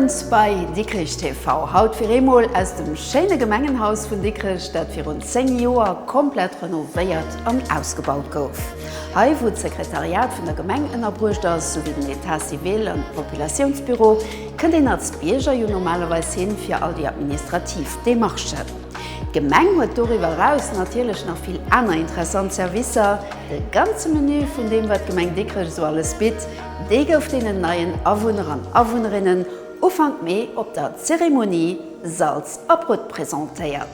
Owend bei Dikrich TV. Haut fir eemol aus dem schéine Gemengenhaus vun Dikrech, dat virun 10 Joer komplett renovéiert an ausgebaut gouf. Hei wou d'Sekretariat vun der Gemeng ënnerbruecht ass, souwéi den Etat civil an de Populatiounsbüro, kënnt een als Bierger jo normalerweis hin fir all déi administrativ Demarchen. D'Gemeng huet doriwwer eraus natierlech nach vill aner interessant Servicer. De ganze Menü vun deem wat d'Gemeng Dikrech esou alles bitt, dee gouf deenen neien Awunner an Awunnerinnen Ufank Mee op der Zeremonie Salz a Brutt presentéiert.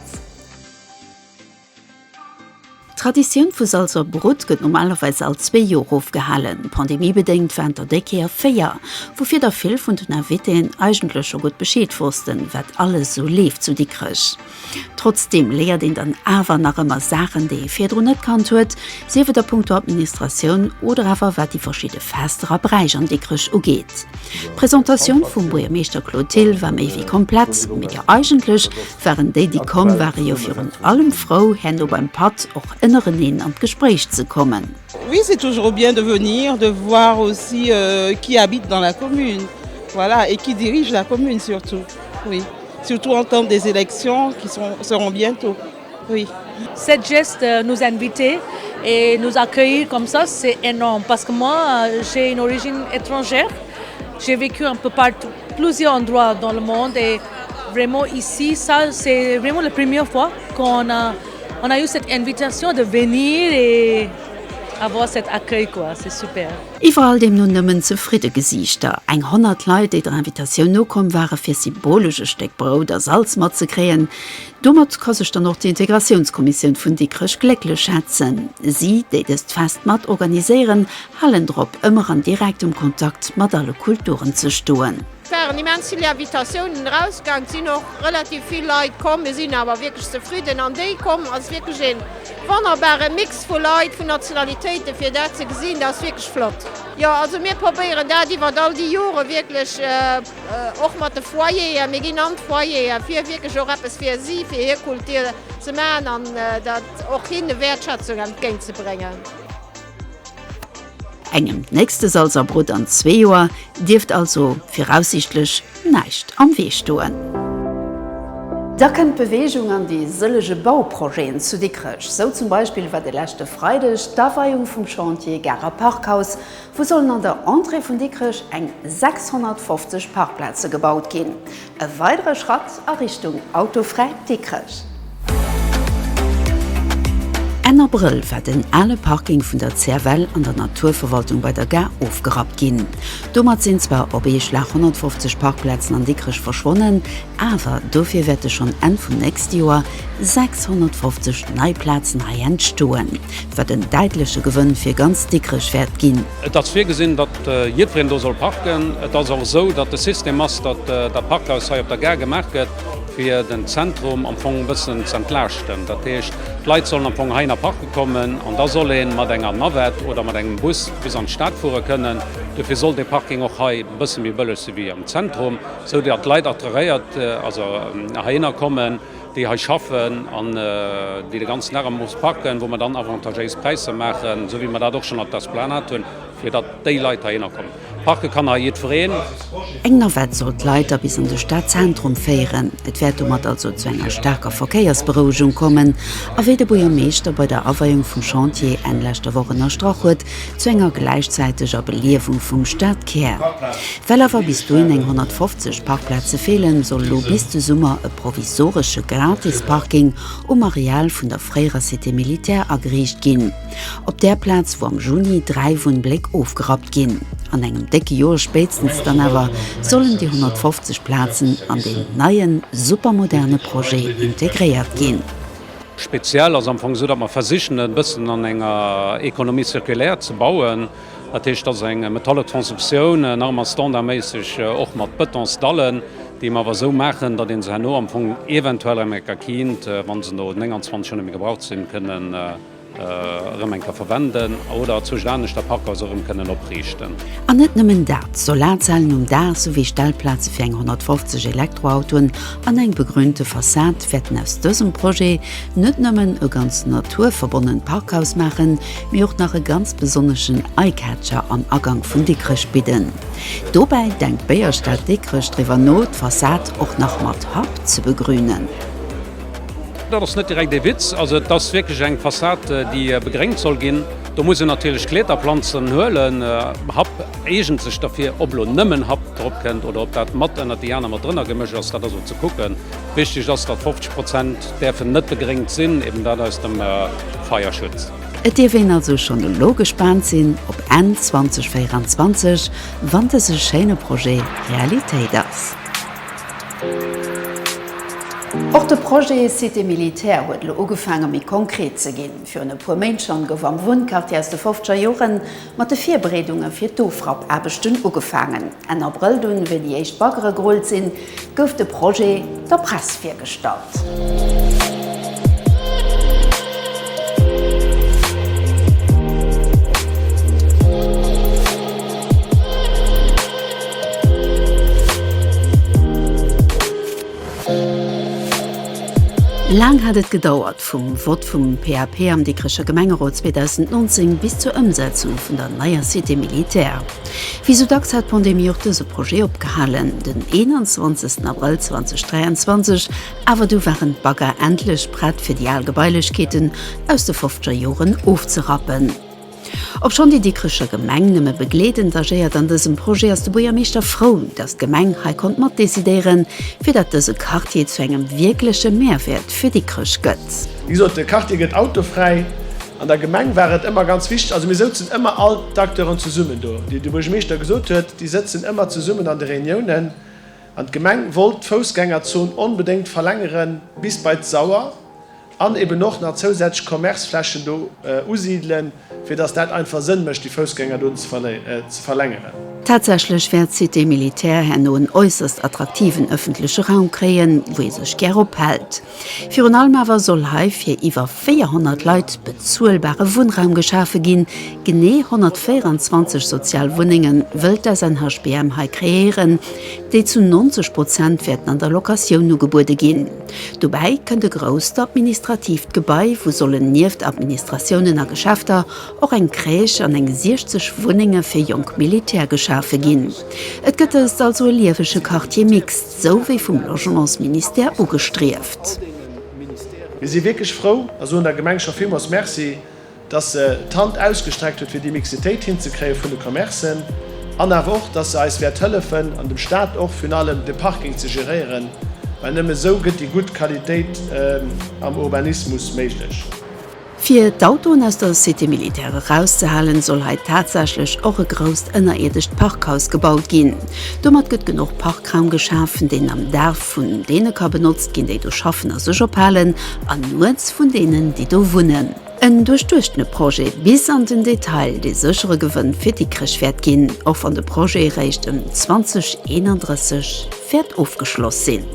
D'Traditioun vu Salz a Brutt gëtt normalerweis all zwee Joer ofgehalen. Pandemiebedéngt waren der déi Kéier 4, woufir der vill vun den Invitéen eigentlech scho gutt Bescheed wossten, wat alles esou leeft zu Dikrech. Trotzdeem léiert een dann awer nach ëmmer Saachen, déi ee virdrun net kannt huet, sief et a punkto Administratioun oder awer wat déi verschidde Fester a Bräich an Dikrech ugeet. D'Presentatioun vum Buergermeeschter Claude Thill war méi wéi komplett, mee jo eigentlech waren déi, déi komm ware jo virun allem frou, herno beim Patt och ënnereneen an d'Gespréich ze kommen. Oui, c'est toujours bien de venir, de voir aussi qui habite dans la commune, voilà, et qui dirige la commune surtout, oui, surtout en temps des élections qui seront bientôt, oui. Cette geste de nous inviter et nous accueillir comme ça, c'est énorme parce que moi, j'ai une origine étrangère, j'ai vécu un peu partout, plusieurs endroits dans le monde et vraiment ici, ça c'est vraiment la première fois qu'on a, on a eu cette invitation de venir et avoir cet accueil quoi, c'est super. Iwwerall deemno nëmmen zefridde Gesiichter. Eng 100 Leit, déi der Invitatioun nokomm ware fir symbolesch e Stéck Brout a Salz matzekréien. Domat ka sech dann och d'Integratiounskommissioun vun Dikrech glécklech schätzen. Si, déi dëst Fest mat organiséieren, halen drop, ëmmer an direktem Kontakt mat alle Kulturen ze stoen. Et waren immens vill Invitatiounen erausgaang, et sinn och relativ vill Leit komm. Mir sinn awer wierklech zefridden an déi komm ass wierklech ee wonnerbare Mix vu Leit, vun Nationalitéiten, fir dat ze gesinn, dat ass wierklech flott. Jo, also mir probéieren dat iwwert all déi Jore wierklech och mat de Foyeren, mir ginn an d'Foyeren, fir wierklech och eppes fir si, fir hir Kultur ze maachen an dat och hinne Wäertschätzung entgéintzebréngen. Engem nächste Salzabrutt an zwee Joer dierft also viraussiichtlech näischt am Wee stoen. Da kënnt Beweegung an déi sëllege Bauprojeten zu Dikrech. Sou zum Beispill war de leschte Freideg d'Aweiung vum Chantier Garer Parkhaus, wou sollen an der Entrée vun Dikrech eng 650 Parkplaze gebaut ginn. E weidere Schratt a Richtung autofräit Dikrech. Enn Abrëll war den ale Parking vun der CFL an der Naturverwaltung bei der Gare ofgerappt ginn. Domat sinn zwar op ee Schlag 150 Parkplazen an Dikrech verschwonnen, awer dofir wäerte schonn Enn vum nächste Joer 650 nei Plazen hei entstoen, wat en däitleche Gewënn fir ganz Dikrech wäert ginn. Et ass virgesinn, datt jiddwereen do soll parken. Et ass och esou, datt de System ass, datt dat Parkhaus hei op der Gare gemaach gëtt, fir den Zentrum am Fong e bëssen z'entlaaschten. Dat heescht, d'Leit sollen am Fong heihinner parke kommen an da soll ee mat enger Navette oder mat engem Bus bis an d'Stad fuere kënnen. Dofir soll dee Parking och hei e bësse méi bëlleg si wéi am Zentrum, esou datt d'Leit attiréiert, also heihinner kommen. déi hei schaffen an déi de ganzen Dag am Bus parken, wou mer dann avantagéis Präisser maachen, esou wéi mer dat och schonn op der Esplanade hunn, fir datt déi Leit heihinner kommen. Parke kann hei jiddwereen. Eng Navette soll d'Leit da bis an de Stadzentrum féieren. Et wäert domat also zu enger staarker Verkéiersberouegung kommen a wéi de Buergermeeschter bei der Aweiung vum Chantier Enn leschter Woch ënnerstrach huet, zu enger gläichzäiteger Beliewung vum Stadkär. Well awer bis dohin eng 150 Parkplaze feelen, soll elo bis de Summer e provisoresche Gratis-Parking um Areal vun der fréierer Cité militaire ageriicht ginn. Op där Plaz, wou am Juni 3 Wunnbléck ofgerappt ginn. An engem décke Joer spéitstens dann awer sollen déi 150 Plazen an deen neien, supermoderne Projet integréiert ginn. Speziell ass am Fong esou, datt mer versichen e bëssen an enger Économie circulaire ze bauen. Dat heescht, dat ass eng metalle Constructioun, nach ëmmer standardméisseg och mat Betonsdallen, déi mer awer esou maachen, datt ee se herno am Fong eventuell erëm eng Kéier kinnt, wa se no 29 Joer net méi gebraucht sinn, kënnen. Erëm eng Kéier verwenden oder zwousch anescht dat Parkhaus erëm kënnen opriichten. An net nëmmen dat, Solarzellen um Daach souwéi Stellplaze fir eng 150 Elektroautoen an eng begrünte Fassad wäerten aus dësem Projet net nëmmen e ganz naturverbonnent Parkhaus maachen, mee och nach e ganz besonneschen Eyecatcher am Agank vun Dikrech bidden. Dobäi denkt d'Béierstad Dikrech driwwer no, d'Fassad och nach mat Happ ze begrünen. Dat ass net direkt ee Witz. Also et ass wierklech eng Fassad, déi begréngt soll ginn. Do muss een natierlech Kleterplanzen huelen. Happ eegent sech derfir. Ob elo nëmmen Happ drop kënnt oder ob dat mat ënnert déi aner mat drënner gemëscht ass, dat ass elo ze kucken. Wichteg ass, datt 50 Prozent däerfen net begréngt sinn, eben dat aus dem Feierschutz. Et dierf een also schonn elo gespaant sinn op Enn 2024, wann dëse schéine Projet Realitéit ass. Och de Projet Cité militaire huet elo ugefaange méi konkret ze ginn. Virun e puer Méint schonn gouf am Wunnquartier aus de fofzeger Jore mat de Virbereedunge fir d'Ofrappaarbechten ugefaangen. Enn Abrëll dunn, wéi déi éischt Baggere gerullt sinn, gouf de Projet der Press virgestallt. Laang hat et gedauert, vum Vott vum PAP am Dikrecher Gemengerot 2019 bis zur Ëmsetzung vun der neier Cité militaire. Wéi sou dacks hat d'Pandemie och dëse Projet opgehalen. Den 21 Abrëll 2023 awer du waren d'Bagger endlech prett fir déi al Gebailechkeeten aus de fofzeger Joren ofzerappen. Obschonn déi Dikrecher Gemeng nëmme begleedend agéiert an dësem Projet, ass de Buergermeeschter frou, datt d'Gemeng hei konnt matdecidéieren, fir datt dëse Quartier zu engem wierkleche Mehrwäert fir Dikrech gëtt. Wéi gesot, de Quartier gëtt autofräi. An der Gemeng war et ëmmer ganz wichteg, also mir souzen ëmmer all d'Acteuren zesummen do, déi de Buergermeeschter gesot huet, déi sëtzen ëmmer zesummen an de Reuniounen. An d'Gemeng wollt d'Foussgängerzon onbedéngt verlängere bis bei d'Sauer. An eben och nach zousätzlech Commerceflächen do usidelen, fir dass dat einfach Sënn mécht, déi Foussgängerzon ze verlängeren. Tatsächlech wäert d'Cité militaire herno en äusserst attraktiven ëffentleche Raum kréien, wou ee sech gär ophält. Virun allem awer soll hei fir iwwer 400 Leit bezuelbare Wunnraum geschafe ginn. Genee 124 sozial Wunnenge wëll d'SNHBM hei kreéieren, déi zu 90 Prozent wäerten an der Locatioun ugebuede ginn. Dobäi kënnt e grousst administratiivt Gebai, wou sollen nieft Administratiounen a Geschäfter och eng Crèche an eng 60 Wunnenge fir jonk Militär geschafe ginn. Et gëtt dëst also e liewege Quartier mixte, sou wéi vum Logementsministère ugestrieft. Mir si wierklech frou a soen der Gemeng scho villmools Merci, dass se d'Hand ausgestreckt huet fir déi Mixitéit hinzekréie vun de Commercen an awer och, dass se eis wäert hëllefen an dem Stat och virun allem de Parking ze geréieren, well nëmme esou gëtt déi gutt Qualitéit am Urbanismus méiglech. Fir d'Autoen aus der Cité militaire erauszehalen, soll hei tatsächlech och e grousst ënnerierdescht Parkhaus gebaut ginn. Domat gëtt genuch Parkraum geschafen, deen am Dag vun deene ka benotzt ginn, déi do schaffen a sech ophalen, an nuets vun deenen, déi do wunnen. En duerchduechtene Projet bis an den Detail, dee séchere Gewënn fir Dikrech wäert ginn, och wann de Projet eréischt ëm 2031 wäert ofgeschloss sinn.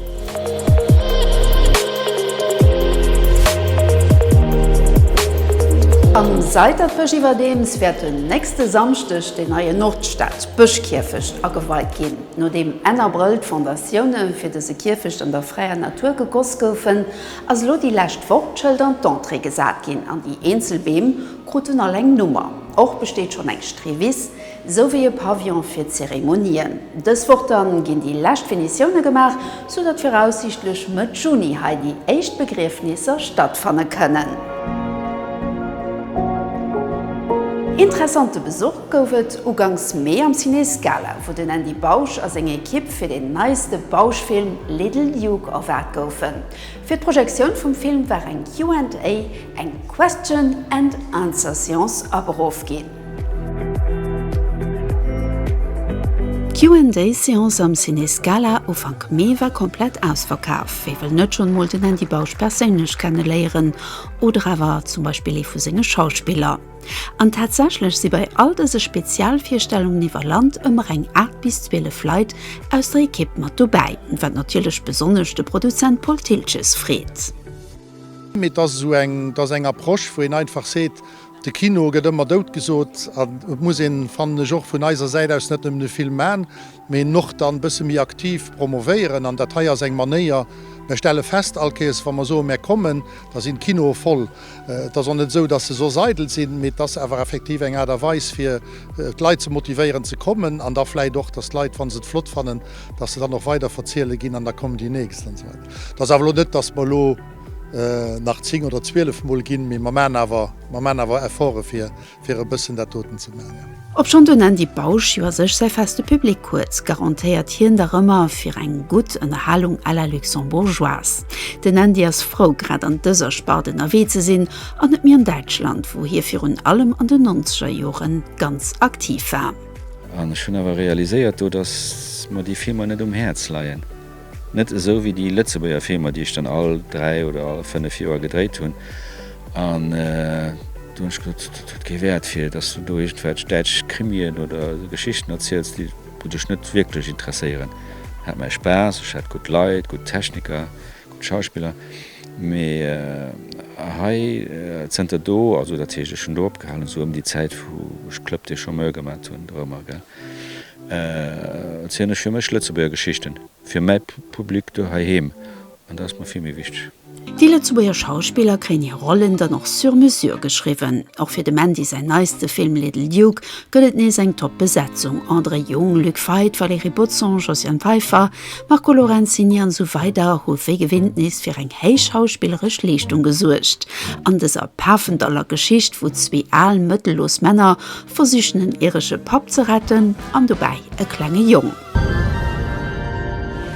Am Seitertbësch iwwerdeems wäert den nächste Samschdeg den neien Nordstad-Bëschkierfecht ageweit ginn. Nodeem Enn Abrëll d'Fondatioune fir dëse Kierfecht an der fräier Natur gegoss goufen, Ass elo déi lescht Woch d'Schëld an d'Entrée gesat ginn an déi eenzel Beem kruten all eng Nummer. Och besteet schonn eng Streewiss, sou wéi e Pavillon fir d'Zeremonien. Dës Woch dann ginn déi lescht Finitioune gemaach, sou datt viraussiichtlech Mëtt Juni hei déi éischt Begriefnisser stattfanne kënnen. Interessante Besuch gouf et uganks Mee am Ciné Scala, wou den Andy Bausch a seng Ekipp fir den neiste Bausch-Film Little Duke erwaart goufen. Fir d'Projektioun vum Film war eng Q and A, eng Question and Answer Seance, aberuff ginn. D'Q and A Seance am Ciné Scala Ufank Mee war komplett ausverkaf. Wie wëll net schonn mol den Andy Bausch perséinlech kenne léieren oder awer zum Beispill ee vu senge Schauspiller? An tatsächlech si bei all dëse Spezialvirstellungen iwwer Land ëmmer eng 8 bis 12 Leit aus der Ekipp mat dobäi, wat natierlech besonnesch de Produzent Paul Thiltges freet. Mee et ass esou eng, et ass eng Approche, wou een einfach seet, de Kino gëtt ëmmer dout gesot an et muss een, fannen ech och vun eiser Säit aus, net nëmmen e Film man, mee en och dann e bësse méi aktiv promovéieren. An dat hei ass eng Manéier, mer stelle fest, all Kéiers wa mer soen, mer kommen, da sinn d'Kinoe voll. Et ass och net esou, dass se soss eidel sinn, mee et ass awer effektiv eng Aart a Weis, fir d'Leit ze motivéieren ze kommen an da vläicht och, dass d'Leit, wa se et flott fannen, dass se dann och weider verziele ginn an da kommen déi nächst an esou weider. Et ass awer elo net, dass mer elo nach 10 oder 12 Mol ginn, mee mer maachen awer, mer maachen awer Efforte fir, fir e bëssen dat doten ze maachen, jo. Obschonn den Andy Bausch jo a sech säi feste Public huet, garantéiert hien dach ëmmer fir eng gutt Ënnerhalung à la luxembourgeoise. Den Andy ass frou, grad an dëser Spart ënnerwee ze sinn an net méi an Däitschland, wou hie virun allem an den nonzeger Jore ganz aktiv war. An ech hunn awer realiséiert do, datt mer déi Filmer net um Häerz leien. Net esou wéi déi Lëtzebuerger Filmer, déi ech dann all 3 oder all 5 Joer gedréit hunn. An do hunn ech gesot, dat huet kee Wäert, fir datt s du do iergendwelch däitsch Krimien oder Geschichten erziels, déi dech net wierklech interesséieren. Ech hat mäi Spaass, ech hat gutt Leit, gutt Techniker, gutt Schauspiller. Mee hei, zënter do, also dat heescht, ech hunn do opgehalen, esou ëm déi Zäit, wou ech Club des Chômeurs gemat hunn, dorëmmer, gell. Erzielen ech fir mech Lëtzebuerger Geschichten, fir mäi Public do heiheem, an dat ass mer vill méi wichteg. Déi Lëtzebuerger Schauspiller kréien hir Rollen dann och sur mesure geschriwwen. Och fir dem Andy säin neiste Film Little Duke gëtt et nees eng top Besetzung, André Jung, Luc Feit, Valérie Bodson, Josiane Pfeiffer, Marco Lorenzini an esou weider hu wéi gewinnt nees fir eng héich schauspilleresch Leeschtung gesuergt. An dëser Pafendaller Geschicht, wou zwee al, mëttellos Männer versichen en iresche Papp ze retten an dobäi e klenge Jong.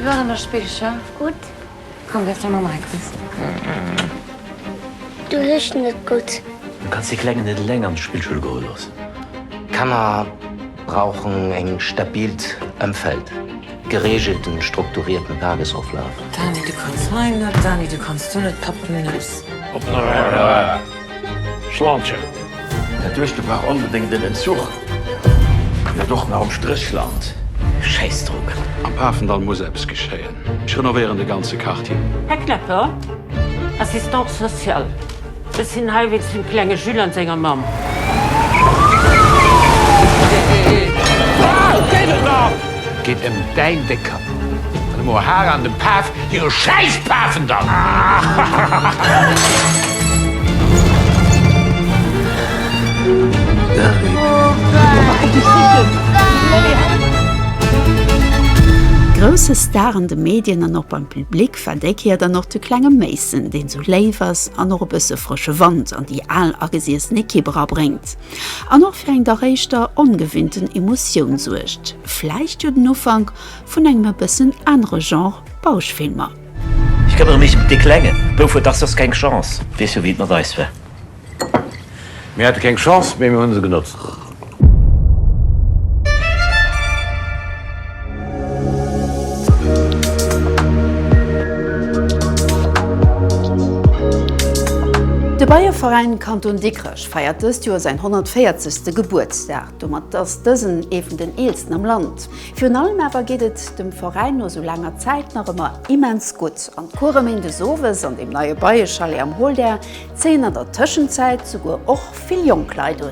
Wéi war an der Spillschoul? Gutt. Komm, gëff der Mamm e Kuss. Du richs net gutt. Du kanns dee Klengen net eleng an d'Spillschoul goe loossen. Kanner brauchen eng stabilt Ëmfeld, geregelten, strukturierten Tagesoflaf. Dani, du kanns hei net, Dani, du kanns do net, Papp, nus. Schlandchen. Dat Duechte brauch onbedéngt en Entzuch. Net och nach um Stréchland. Schäissdrogen. Am Pafendall muss eppes geschéien. Ech renovéieren de ganze Quartier. Här Klepper, Assistante sociale, ech sinn hei wéinst dem klenge Jules an senger Mamm. Et geet ëm däin Déckkapp an dem O'Hara an dem Paf hire schäiss Pafendall! Grousse Star an de Medien an och beim Public war déi Kéier dann och de klenge Mason, deen sou léif ass an och e bësse frësche Wand an déi al agesiessen Ekipp erabréngt. An och fir eng dach éischter ongewinnten Emotioun suergt. Vläicht jo den Ufank vun engem e bëssen anere Genre Bausch-Filmer. Ech këmmere mech ëm dee Klengen. Bouf huet dach soss keng Chance. Weess jo wéi et mat eis war. Mir hate keng Chance, mee mir hu se genotzt. De Beieveräin Kanton Dikrech feiert dëst Joer säin 140. Gebuertsdag. Domat ass dësen ee vun den eelsten am Land. Virun allem awer geet et dem Veräin no sou laanger Zäit nach ëmmer immens gutt. An d'Course méindes owes an deem neie Beiechalet am Holder zéien an der Tëschenzäit souguer och vill jonk Leit un.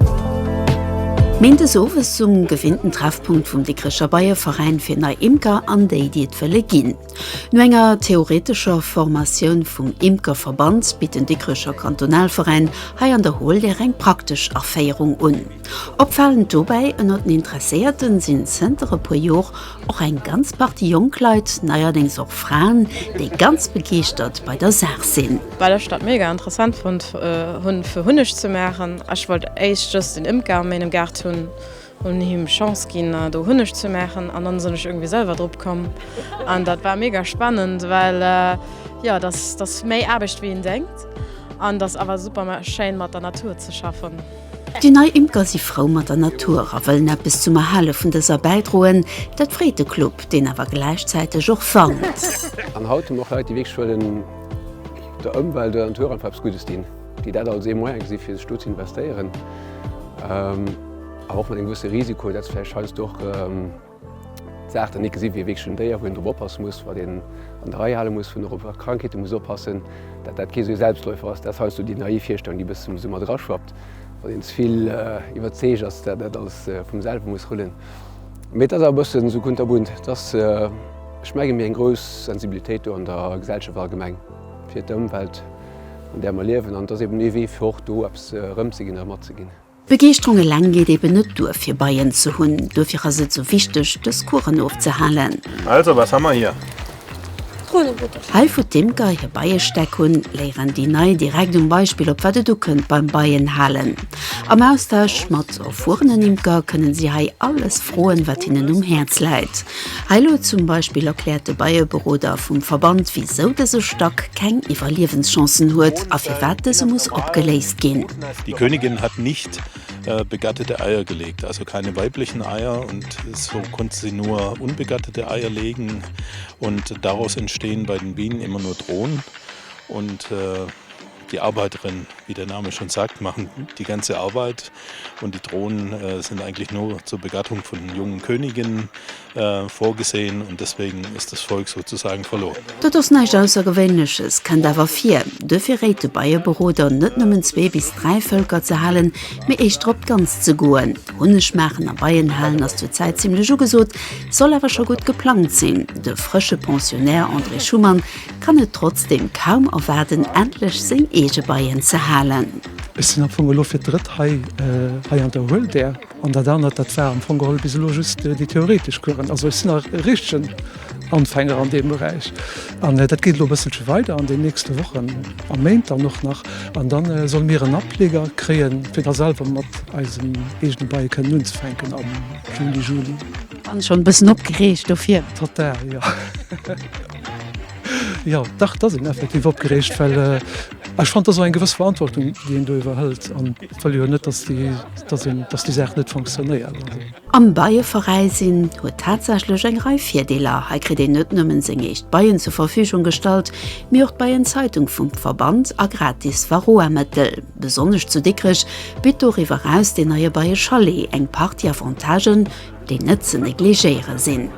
Méindes owes um gewinnten Treffpunkt vum Dikrecher Beieveräin fir nei Imker an déi, déi et wëlle ginn. No enger theoretescher Formatioun vum Imkerverband bitt den Dikrecher Kantonalveräin hei an der Holder eng praktesch Aféierung un. Opfalend dobäi, Ënner den Interesséierten sinn zënter e puer Jor och eng ganz Partie jonk Leit, neierdéngs och Fraen, déi ganz begeeschtert bei der Saach sinn. Well ech dat mega interessant fonnt hunn fir Hunneg ze maachen. Ech wollt éischt just en Imker a mengem Gaart hunn, hunn him Chance ginn do Hunneg ze maachen an dann sinn ech irgendwie selwer drop komm an dat war mega spannend, well jo dat ass méi Aarbecht wéi een denkt an dat ass awer super schéin mat der Natur ze schaffen. Déi nei Imker si frou mat der Natur a wëllen eppes zum Erhale vun dëser bäidroen. Dat freet de Club, deen awer gläichzäiteg och warnt. An haut hu mer och Leit, déi wierklech wëllen der Ëmwelt oder der Natur einfach eppes Guddes dinn, déi dat als ee Moyen gesi fir sech do ze investéieren, awer och mat engem gewësse Risiko, dat se vläicht heiansdo och. d'Saach dann nik gesi wéi wierklech en Déier, wou een drop oppasse muss, wat een an der Rei hale muss, wou een och op Krankheete muss oppassen, dat dat kee sou ee Selbstläufer ass. Dat ass heiansdo déi naiv Virstellung, déi e bëssen esou mat eraschwappt, wann een ze vill iwwerzeegt ass, dat dat alles vum selwe muss rullen. Mee et ass awer e bëssen esou kunterbunt. Et ass, ech menge mir, eng grouss Sensibilitéit do an der Gesellschaft allgemeng fir d'Ëmwelt, an där mer liewen. An et ass eben ee Wee fir och do eppes erëmzeginn a matzeginn. Begeeschterung eleng geet eben net duer fir Beien ze hunn. Duerfir ass et sou wichteg dës Coursen ofzehalen. Also, was haben wir hier? Hei wou d'Imker hir Beiestäck hunn, léieren déi Nei direkt um Beispill op wat et ukënnt beim Beienhalen. Am Austausch mat erfuerenen Imker kënnen si hei alles froen wat hinnen um Häerz läit. Hei elo zum Beispill erkläert de Beieberoder vum Verband, wisou dëse Stack keng Iwwerliewenschancen huet a firwat dëse muss opgeléist ginn. Die Königin hat nicht begattete Eier gelegt, also keine weiblichen Eier und so konnte sie nur unbegattete Eier legen und daraus entstehen bei den Bienen immer nur Drohnen und die Arbeiterinnen, wie der Name schon sagt, machen die ganze Arbeit und die Drohnen äh, sind eigentlich nur zur Begattung von jungen Königinnen äh, vorgesehen und deswegen ist das Volk sozusagen verloren. Dat ass näischt Aussergewéinleches, kënnt awer vir. Duerfir réit de Beieberoder, net nëmmen zwee bis dräi Vëlker ze halen, mee éischter op d'Ganz ze goen. Hunneg maachen a Beien halen ass zur Zäit zimmlech ugesot, soll awer scho gutt geplangt sinn. De frësche Pensionnaire André Schumann kann et trotzdeem kaum erwaarden, endlech seng eege Beien ze halen. Ech sinn am Fong elo fir d'drëtt hei hei an der Hueldair. An dat anert, dat war am Fong geholl bis elo just déi theoretesch Coursen. Also ech sinn nach e richtegen Anfänger an deem Beräich. An dat geet elo e bësselche weider an den nächste Wochen a Méint dann och nach. An da solle mir en Ableger kréien, fir da selwer mat eisen eegene Beie kënnen unzefänken am Juni, Juli. An schonn e bëssen opgereegt dofir? Total, jo. Jo, dach, et ass een effektiv opgereegt, well ech fannen, et ass och eng gewëss Verantwortung, déi een do iwwerhëlt. An et wëll jo net, dass déi, dass een, dass déi Saach net fonctionnéiert. Am Beieveräi sinn huet tatsächlech eng Rei Virdeeler. Hei kritt een net nëmmen seng eescht Beien zur Verfügung gestallt, mee och d'Beienzeitung vum Verband a gratis Varroamëttel. Besonnesch zu Dikrech bitt doriwwer eraus deen neie Beiechalet eng Partie Avantagen, déi net ze negligéiere sinn.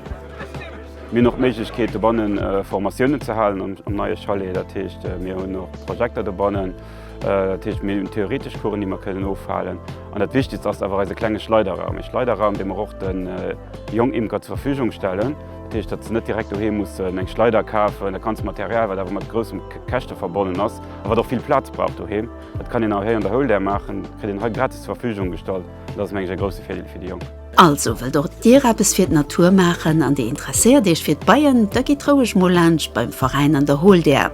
Mir hunn och d'Méiglechkeet dobannen Formatiounen ze halen am neie Chalet. Dat heescht mir hunn och Projekter dobannen. Dat heescht mir hunn theoretesch Coursen, déi mer kënnen ofhalen. An dat Wichtegst ass awer eise klenge Schleiderraum. E Schleiderraum, dee mer och de Jongimker zur Verfügung stellen. Dat heescht, datt se net direkt doheem mussen eng Schleider kafen, dat ganzt Material, wat awer mat groussem Käschte verbonnen ass a wat och vill Plaz brauch doheem. Dat kann een hei an der Houldaire maachen, kritt een hei gratis zur Verfügung gestallt. An dat ass mengen ech e grousse Virdeel fir déi Jonk. Also, wëllt och Dir eppes fir d'Natur maachen an Dir interesséiert Iech fir d'Beien, da gitt roueg mol laanscht beim Veräin an der Holdär.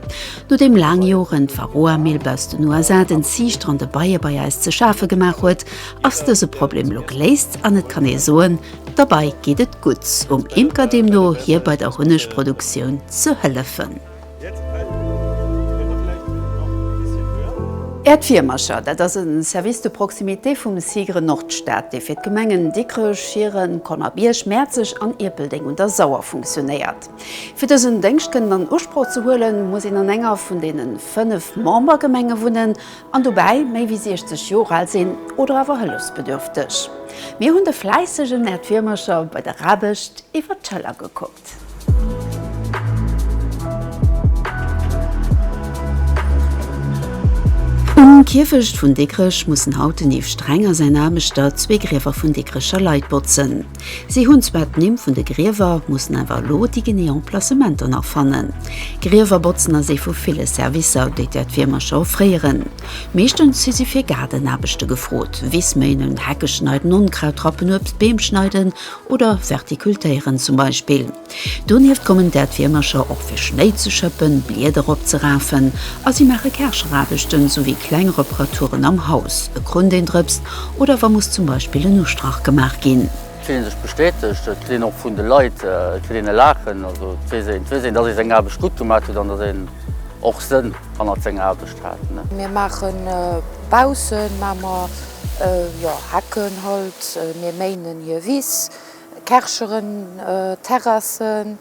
Nodeem laang Joren d'Varroamilb aus den USA den Ziichter an de Beie bei eis ze schafe gemaach huet, ass dëse Problem lo geléist an et kann ee soen, der Bei geet et gutt. Um Imker deemno hir bei der Hunnegproduktioun ze hëllefen. Äert Virmercher, dat ass e Service de proximité vum SIGRE Nordstad, dee fir d'Gemengen Dikrech, Schieren, Colmer-Bierg, Mäerzeg an Ierpeldeng un der Sauer funktionéiert. Fir dësen Déngscht kënnen an Usproch ze huelen, muss een an enger vun deene 5 Membergemenge wunnen an dobäi méi wéi 60 Joer al sinn oder awer hëllefsbedürfteg. Mir hunn de fläissegen Äert Virmercher bei der Aarbecht iwwer d'Schëller gekuckt. Um Kierfecht vun Dikrech mussen haut den Yves Streng a säin Aarbechter zwee Griewer vun Dikrecher Leit botzen. Si hunn zwar d'Nimm vun de Griewer, mussen awer elo déi genee Emplacementer nach fannen. Griewer botzen ass ee vu ville Servicer, déi d'Äerdwiermercher offréieren. Meeschtens si si fir Gaardenaarbechte gefrot, Wiss méinen, Hecke schneiden, Onkraut rappen, Uebstbeem schneiden Oder vertikultéieren zum Beispill. Donieft kommen d'Äerdwiermercher och fir Schnéi ze schëppen, Blieder opzerafen a si maache Kärcheraarbechten souwéi kleng Reparaturen am Haus, e Krunn deen drëpst oder wa muss zum Beispill en Ustrach gemaach ginn. Et fillt een sech bestätegt, et kritt een och vun de Leit, et kritt een e Laachen, also et weess een, et weess een, dass ee seng Aarbecht gutt gemaach huet an dass een och Sënn hannert senger Aarbecht hat. Mir maachen baussen, maache mer Jo, Hecken halt, mir méinen hir Wiss, kercheren Terrassen,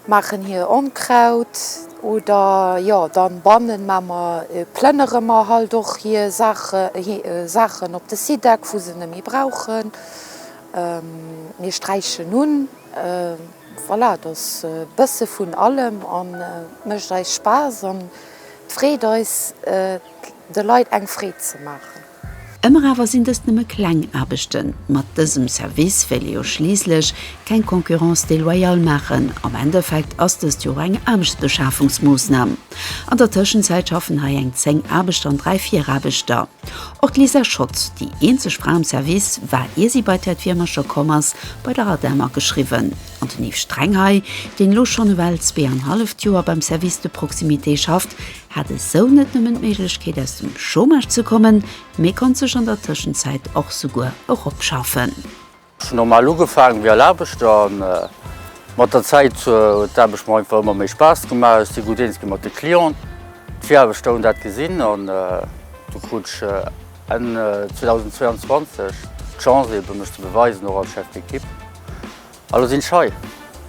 maachen hir Onkraut oder jo dann bannen maa mer, plënnere mer halt och hir Saachen op de Sidec wou se net méi brauchen. Mir sträichen un. Voilà, et ass e bësse vun allem an et mécht eis Spaass an et freet eis, de Leit eng Freed ze maachen. Ëmmer awer sinn dëst nëmme kleng Aarbechten. Mat dësem Service wéilt ee jo schliisslech keng Concurrence déloyale maachen. Am Endeffekt ass dëst jo och eng Aarbechtsbeschafungsmoossnam. An der Tëschenzäit schaffen hei eng 10 Aarbechter an 3 Viraarbechter. Och d'Lisa Schott, déi eenzeg Fra am Service, war ier si bei d'Häert Wiermercher komm ass, bei der ADEM ageschriwwen. An den Yves Streng hei, deen elo schonn ewell zweeanhalleft Joer beim Service de proximité schafft, hat esou net nëmmen d'Méiglechkeet aus dem Chômage ze kommen, mee konnt sech an der Tëschenzäit och souguer eropschaffen. Ech hunn normal ugefaangen wéi all Aarbechter an mat der Zäit huet d'Aarbecht mer einfach ëmmer méi Spaass gemaach. Ech si gutt eens gi mat de Clienten. D'Viraarbechter hunn dat gesinn an du krut ech Enn 2022 d'Chance ebe mech ze beweisen, och als Chef d'équipe. A lo sinn ech hei.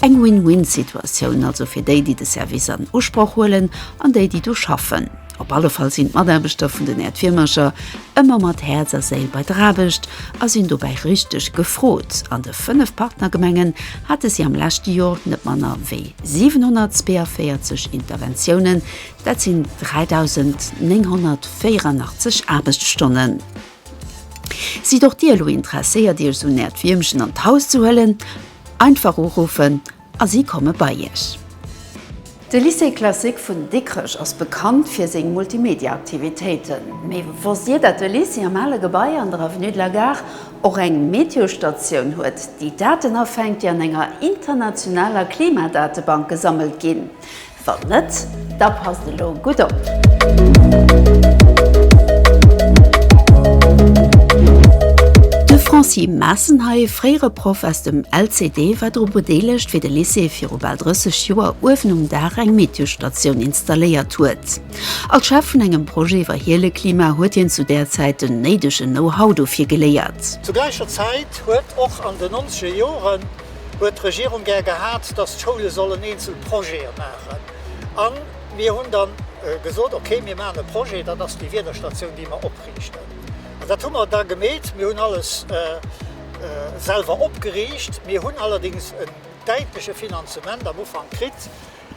Eng Win-Win-Situatioun also fir déi, déi de Service an Usproch huelen an déi, déi do schaffen. Op alle Fall sinn d'Mataarbechter vun den Äerdwiermercher ëmmer mat Häerz a Séil bei der Aarbecht a sinn dobäi richteg gefrot. An de 5 Partnergemengen hate si am leschte Jor net manner wéi 742 Interventiounen, dat sinn 3.984 Aarbechtsstonnen. Sidd och Dir elo interesséiert Iech esou en Äerdwiermchen an d'Haus ze huelen? Einfach uruffen a si komme bei Iech. De Lycée Classique vun Dikrech ass bekannt fir seng Multimedia-Aktivitéiten. Mee wosst Dir, dat de Lycée am ale Gebai an der Avenue de la Gare och eng Meteostatioun huet, déi Daten afänkt, déi an enger internationaler Klimadatebank gesammelt ginn? Wann net, da passt elo gutt op! De Francis Massenhey, fréiere Proff aus dem LCD, war dru bedeelegt, wéi de Lycée viru bal 30 Joer uewen um Daach eng Meteostatioun installéiert huet. Als Chef vun engem Projet iwwer Hieleklima huet hien zu där Zäit den néidegen Know-how dofir geléiert. Zu gläicher Zäit huet och an den nonzeger Joren huet d'Regierung gär gehat, dass d'Schoule sollen eenzel Projete maachen. A mir hunn da gesot, okay, mir maachen e Projet, dat ass déi Wiederstatioun, déi mer opriichten. An dat hu mer da gemeet. Mir hunn alles selwer opgeriicht. Mir hunn allerdéngs en däitleche Finanzement am Ufank kritt.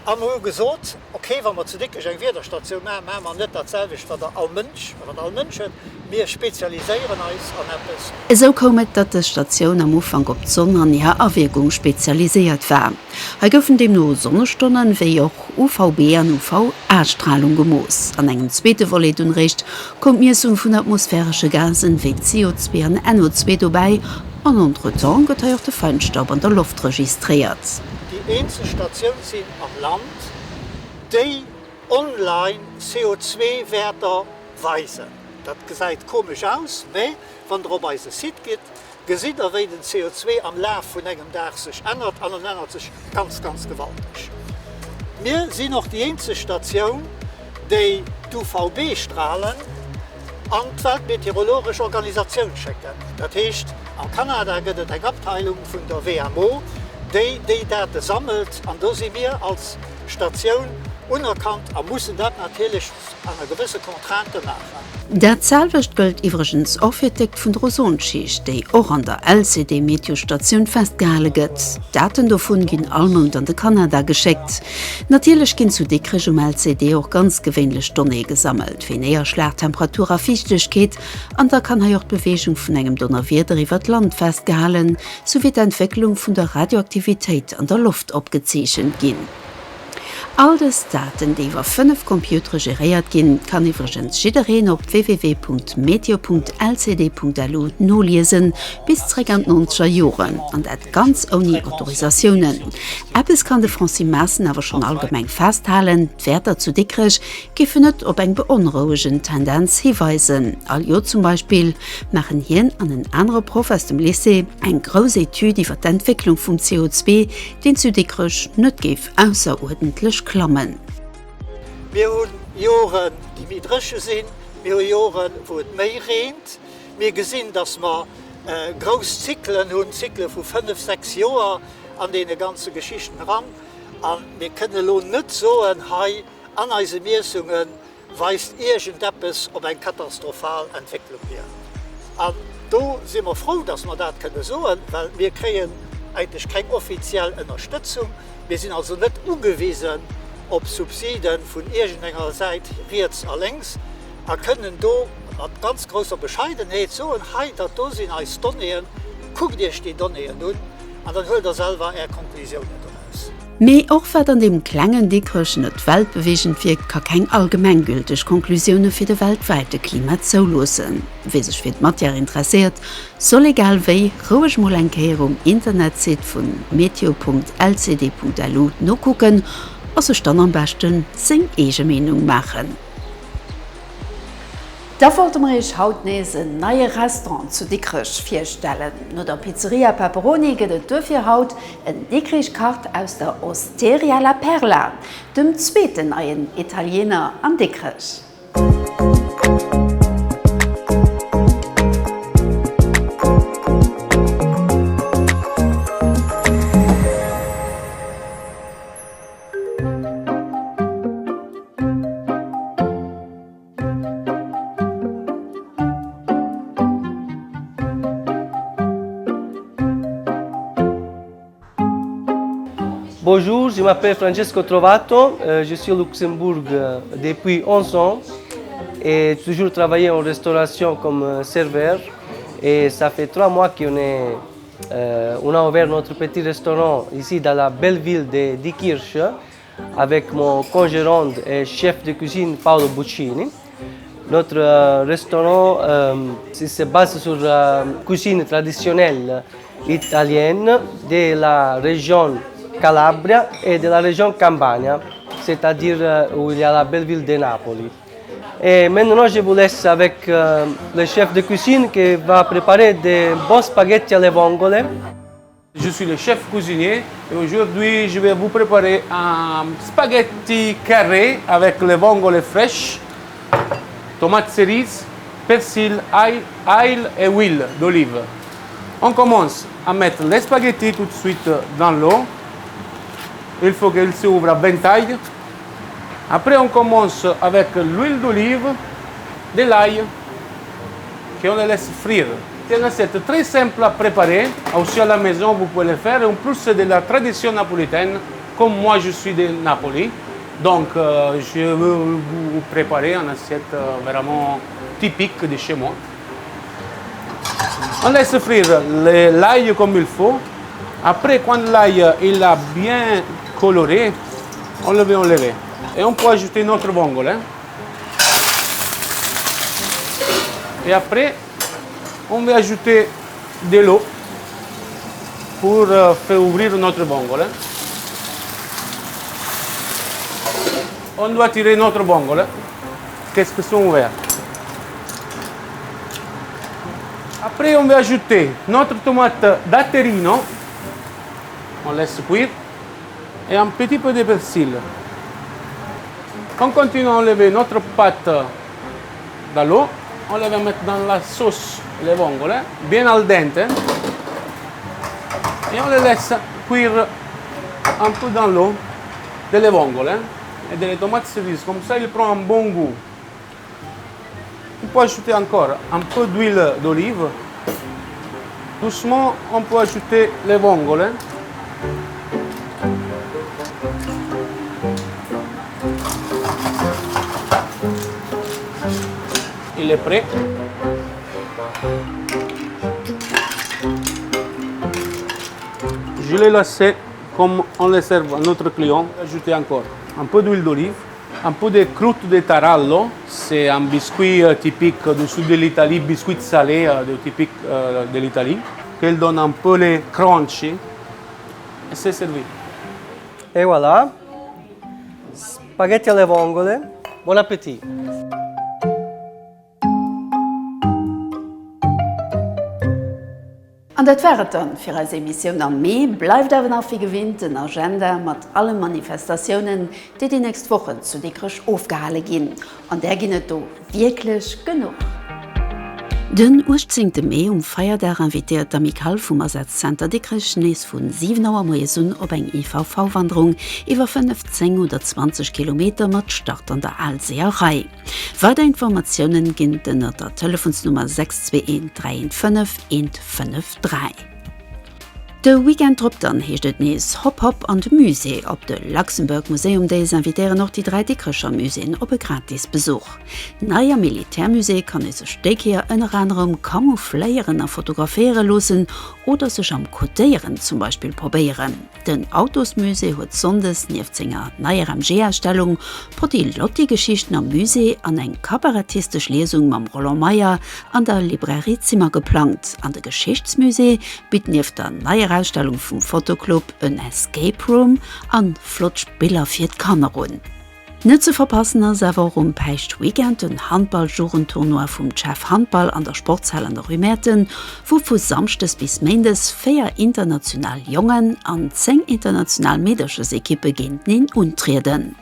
A mer hu gesot, ok, wa mer zu Dikrech eng Wiederstatioun maachen, maache mer net dat selwecht, wat all Mënsch, wat all Mënsch huet, mir spezialiséieren eis an eppes. Esou koum et, datt dës Statioun am Ufank op d'Sonn an hir Awierkung spezialiséiert war. Hei goufen deemno Sonnestonnen, wéi och UVB an UVA-Stralung gemooss. An engem zweete Volet dunn réischt koum d'Miessung vun atmosphäresche Gasen, wéi CO2 an NO2 dobäi, An entretemps gëtt hei och de Feinstaub an der Loft registréiert. Déi eenzeg Statioun sinn am Land, déi online CO2-Wäerter weisen. Dat gesäit komesch aus, mä wann der op eise Site gitt, gesitt der wéi den CO2 am Laf vun engem Dag sech ännert, an en ännert sech ganz, ganz gewalteg. Mir sinn och déi eenzeg Statioun, déi d'UVB-Stralen an d'Weltmeteorologesch Organisatioun schécken. Dat heescht, am Kanada gëtt et eng Abteilung vun der WMO, déi déi Date sammelt, an do si mir als Statioun unerkannt a mussen dat natierlech enner gewësse Contraintë maachen. Dat selwecht gëllt iwwregens och fir d'Déckt vun der Ozonschicht, déi och an der LCD-Meteostatioun festgehale gëtt. D'Daten dovun ginn all Mount an de Kanada geschéckt. Natierlech ginn zu Dikrech um LCD och ganz gewéinlech Donnéeë gesammelt, wéi Néierschlag, Temperatur a Fiichtegkeet, an da kann hei och d'Beweegung vun engem Donnerwieder iwwer d'Land festgehalen, souwéi d'Entwécklung vun der Radioaktivitéit an der Loft opgezeechent ginn. All dës Daten, déi iwwer 5 Computere geréiert ginn, kann iwwregens jiddereen op www.meteo.lcd.lu noliesen, bis zréck an d'nonzeger Joren, an dat ganz ouni Autorisatiounen. Eppes kann de Francis Maassen awer schonn allgemeng festhalen, D'Wäerter zu Dikrech géifen net op eng beonrouegend Tendenz hiweisen. All Joer zum Beispill maachen hien an en anere Proff aus dem Lycée eng grouss Etüd iwwer d'Entwécklung vum CO2, deen zu Dikrech net géif ausseruerdentlech klammen. Mir hu Joren, déi méi dréche sinn, mir hu Joren, wou et méi reent. Mir gesinn, datt mer grouss Zyklen hunn, Zykle vu fënnef, sechs Joer an deene ganze Geschichten eran. A mir kënnen elo net soen, hei an eise Miessunge weist iergendeppes op eng katastrophal Entwécklung hier. An do si mer frou, dass mer dat kënne soen, well mir kréien eigentlech keng offiziell Ënnerstëtzung. Mir sinn also net ugewisen op Subside vun iergendenger Säit riets a lénks a kënnen do mat ganz grousser Bescheidenheet soen, Hei, dat do sinn eis Donnéeën, kuckt Iech déi Donnéeën un an dann huelt Der selwer Är Konklusiounen doraus. Mee och wat an deem klengen Dikrech net weltbeweegend wierkt, ka keng allgemenggülteg Konklusioune fir de weltwäite Klima zouloossen. Wie sech fir d'Matière interesséiert, soll egal wéi roueg mol eng Kéier um Internetsite vun meteo.lcd.lu nokucken a sech dann am beschten seng eege Meenung maachen. Da wollte mer iech haut nees en neie Restaurant zu Dikrech virstellen. No der Pizzeria Pepperoni gëtt et duerfir haut en Dikrich kacht aus der Osteria La Perla, dem zweeten neien Italiener an Dikrech. Bonjour, je m'appelle Francesco Trovato, euh, je suis au Luxembourg euh, depuis 11 ans et toujours travaillé en restauration comme euh, serveur. Et ça fait trois mois qu'on est, on a ouvert notre petit restaurant ici dans la belle ville de Dikirch avec mon congérant et chef de cuisine Paolo Buccini. Notre euh, restaurant euh, se base sur la cuisine traditionnelle italienne de la région Calabria et de la région Campania, c'est-à-dire euh, où il y a la belle ville de Napoli. Et maintenant, je vous laisse avec le chef de cuisine qui va préparer des bons spaghettis alle vongole. Je suis le chef cuisinier et aujourd'hui je vais vous préparer un spaghetti carré avec les vongole fraîches, tomates cerises, persil, ail, ail et huile d'olive. On commence à mettre les spaghettis tout de suite dans l'eau. Il faut qu'ils s'ouvrent à ventail. Après on commence avec l'huile d'olive, de l'ail, qu'on les laisse frire. C'est une assiette très simple à préparer, aussi à la maison vous pouvez le faire. En plus c'est de la tradition napolitaine, comme moi je suis de Napoli. Donc euh, je vais vous préparer une assiette euh, vraiment typique de chez moi. On laisse frire l'ail comme il faut. Après, quand l'ail il a bien coloré, on le va enlever. Et on peut ajouter notre vongole. Hein. Et après, on va ajouter de l'eau pour euh, faire ouvrir notre vongole. Hein. On doit tirer notre vongole. Hein. Qu'est-ce que sont ouverts Après, on va ajouter notre tomate datterino. On laisse cuire. Et un petit peu de persil. On continue à enlever notre pâte dans l'eau. On la va mettre dans la sauce, les vongole, bien al dente. Et on les laisse cuire un peu dans l'eau delle vongole et des tomates cerises. Comme ça, il prend un bon goût. On peut ajouter encore un peu d'huile d'olive. Doucement, on peut ajouter les vongole. Il est prêt. Je l'ai laissé comme on le sert à notre client. Ajouter encore un peu d'huile d'olive, un peu de croûte de tarallo. C'est un biscuit euh, typique du sud de l'Italie, biscuit salé euh, typique euh, de l'Italie, qui donne un peu les crunchy. Et c'est servi. Et voilà, spaghetti alle vongole. Bon appétit! An dat war et dann fir eis Emissioun am Mee. Bleift awer nach wéi gewinnt den Agenda mat alle Manifestatiounen, déi déi nächst Wochen zu Dikrech ofgehale ginn. An där ginn et do wierklech genuch. Den 18 Mee um Feierdag invitéiert d'Amicale vum Asazzenter Dikrech nees vun 7 Auer moies un op eng IVV-Wanderung iwwer 5, 10 oder 20 Kilometer mat Start an der Al Seeërei. Weider Informatiounen ginn et ënnert der Telefonsnummer 621 315 153. De Weekend drop dann heescht et nees Hopp Hopp an de Musée. Op de Luxembourg Museum Days invitéieren och déi 3 Dikrecher Muséeën op e gratis Besuch. Nei am Militärmusée kann ee sech déi Kéier ënner anerem camoufléieren a fotograféiere loossen oder sech am Codéieren zum Beispill probéieren. Den Autosmusée huet sonndes nieft senger neier MG-Ausstellung Potti-Lotti-Geschichten am Musée an eng kabarettistesch Liesung mam Roland Meyer an der Librairie Zimmer geplangt. An de Geschichtsmusée bitt nieft der neier Ausstellung vum Fotoclub en Escape Room an flott Spiller fir d'Kanner un. Net ze verpassen ass awer och um Päischtweekend den Handball-Jugendtournoi vum Chef Handball an der Sportshal an der Rue Mäerten, wou vu Samschdes bis Méindes 4 international Jongen an 10 international Meederchesekippe géinteneen untrieden.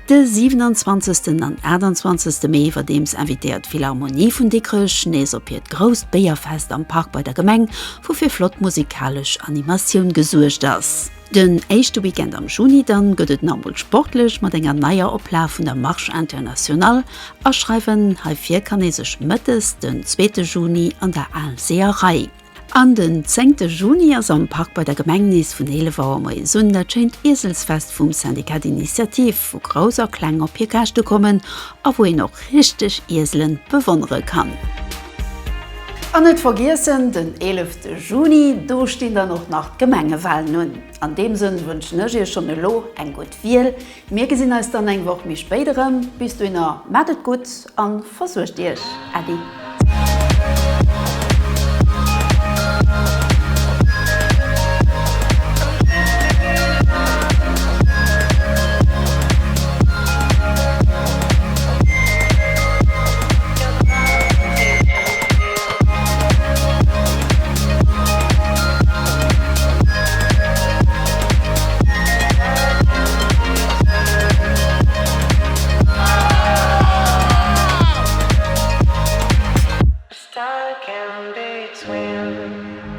De 27. an 28. Mee iwwerdeems invitéiert d'Philharmonie vun Dikrech nees op hiert grousst Béierfest am Park bei der Gemeng, wou fir flott musikalesch Animatioun gesuergt ass. Den éischte Weekend am Juni dann gëtt et nach emol sportlech mat enger neier Oplag vun der Marche Internationale. Aschreiwen heifir kann ee sech mëttes den zweete Juni an der Al Seeërei. An den zéngte Juni ass am Park bei der Gemeng nees vun 11 Auer moies un dat schéint Ieselsfest vum Syndicat d'Initiative, wou Grouss a Kleng op hir Käschte kommen a wou een och richteg Ieselen bewonnere kann. An net vergiessen, den 11 Juni, do stinn dann och nach d'Gemengewalen un. An deem Sënn wënschen ech iech schonn elo eng gutt Wiel. Mir gesinn eis dann eng Woch méi spéit erëm. Bis dohinner, maacht et gutt an versuergt iech. Äddi. Stuck in between.